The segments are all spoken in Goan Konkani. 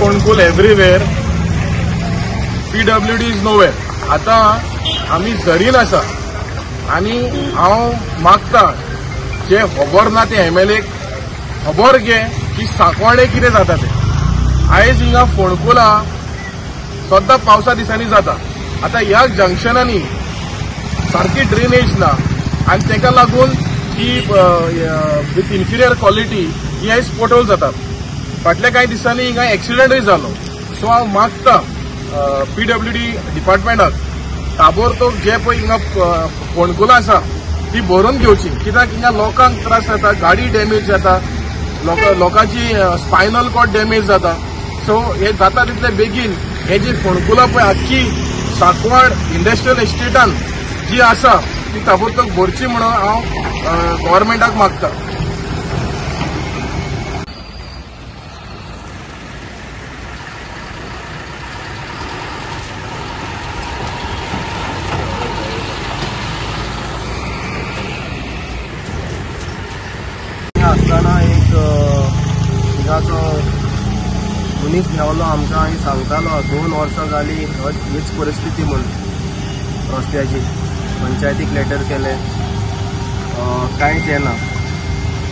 फोंडकूल everywhere, PWD is nowhere. आतां आमी झरीन आसा आनी हांव मागता जे खबर ना ते एमएलए खबर घे की सांकवाळे कितें जाता तें. आयज हिंगा फोंडकुलां सद्दां पावसा दिसांनी जाता. आतां ह्या जंक्शनांनी सारकी ड्रेनेज ना आनी तेका लागून ही विथ इन्फिरियर क्वॉलिटी ही आयज पोटोल जातात. फाटल्या कांय दिसांनी हिंगा एक्सिडंटूय जालो. सो हांव मागता पीडब्ल्यूडी डिपार्टमेंटाक ताबोरतोब जे पळय हिंगा फोंडकुलां आसा ती भरून घेवची, कित्याक हिंगा लोकांक त्रास जाता, गाडी डॅमेज जाता, लोकांची स्पायनल कॉर्ड डॅमेज जाता. सो हे जाता तितले बेगीन हे जी फोंडकुलां पळय आख्खी सांकवाळ इंडस्ट्रियल एस्टेटान जी आसा ती ताबोरतोब भरची म्हणून हांव गव्हर्मेंटाक मागता. आसतना एक हिंगाचो मनीस मेवलो आमकां आनी सांगतालो 2 वर्सां जाली हीच परिस्थिती म्हूण रस्त्याची. पंचायतीक लेटर केले, कांयच येना,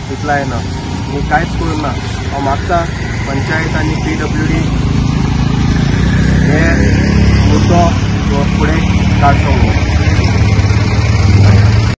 रिप्लाय येना आनी कांयच करूं ना. हांव मागता पंचायत आनी पीडब्ल्यूडी हे मुद्दो फुडें काडचो म्हणून.